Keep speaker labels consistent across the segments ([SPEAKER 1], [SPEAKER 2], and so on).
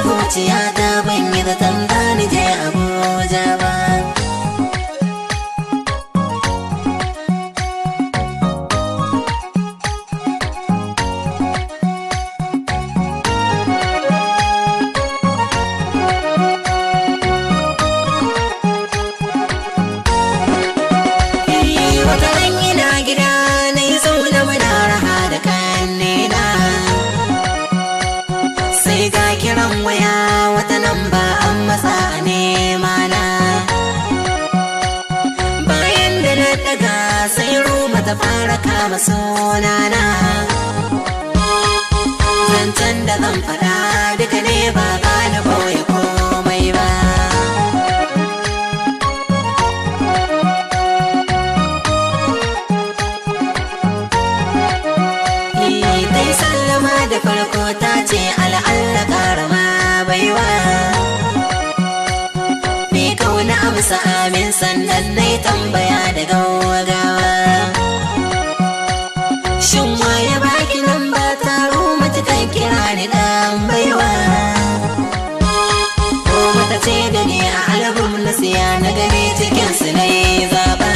[SPEAKER 1] Zuciyata ban yi zaton zani je Abuja ba. Wata ran ina gida na yi zaune muna raha da kannena, sai ga kiran waya wata namba an matsa a nema na. Bayan da na daga sai Ruma ta fara kama sunana. Zancen da zan faɗa duka ne ba za na boye komai ba. Tai sallama da farko ta ce al'alla karama baiwa. Ni kauna amsa amin sannan na tambaya da gaugawa. Shin waye baki lamba ta Ruma kan kira ni dan baiwa? Ruma ta ce da ni a album na siya na gani cikin su na yi zaba.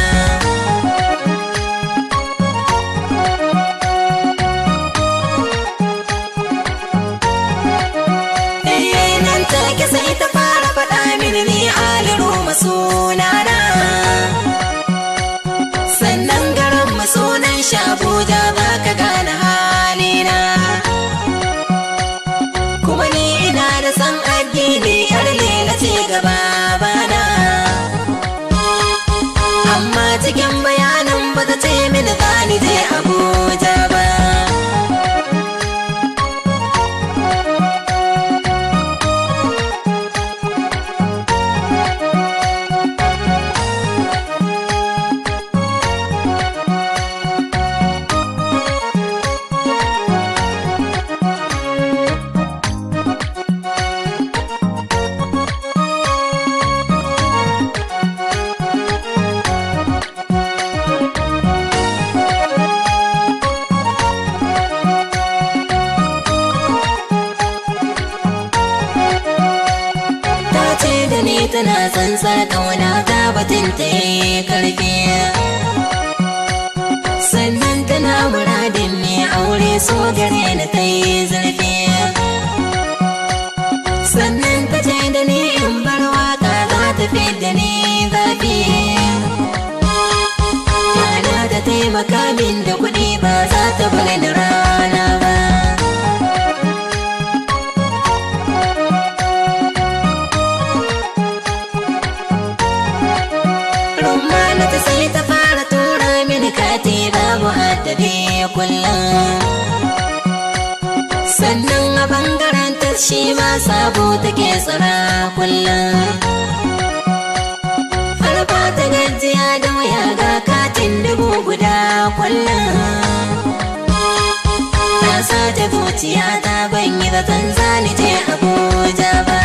[SPEAKER 1] Nan take sai ta fara faɗa mini ni Ali Ruma sunana. Sannan garin mu sunan shi Abuja za ka gane halina. Kuma ni ina da san addini yar lela ce gaba bana. Amma cikin bayanin ba ta ce mini za ni je Abuja ba. Tana tsantsar kauna ta batun ta yi karfi, sannan tana muradin ne aure so gare ni ta yi zurfi. Sannan ta ce da ni in bar waka za ta fi da ni zafi. Kana ta taimaka min da kuɗi ba za ta bar ni rana ba. Rumana ta sai ta fara tura mini kati babu haddade kullum. Sannan a bangaren ta shi ma sabo take tsara kullum. Har ba ta gajiya da waya ga katin 1000 kullum. Ta sace zuciya ta ban yi zaton zani je Abuja ba.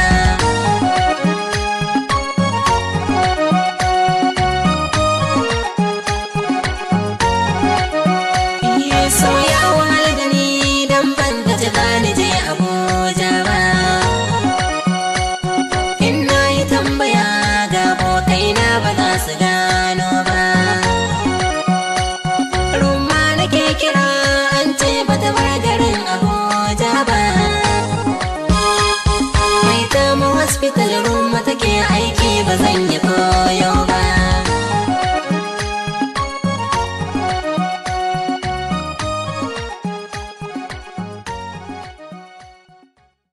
[SPEAKER 1] So ya wahal da ni dan ban zaci zani je Abuja ba. In na yi tambaya ga abokaina ba za su gano ba. Ruma nake kira an ce ba ta bar garin Abuja ba. Mai tamu hospital Ruma take aiki ba zan yi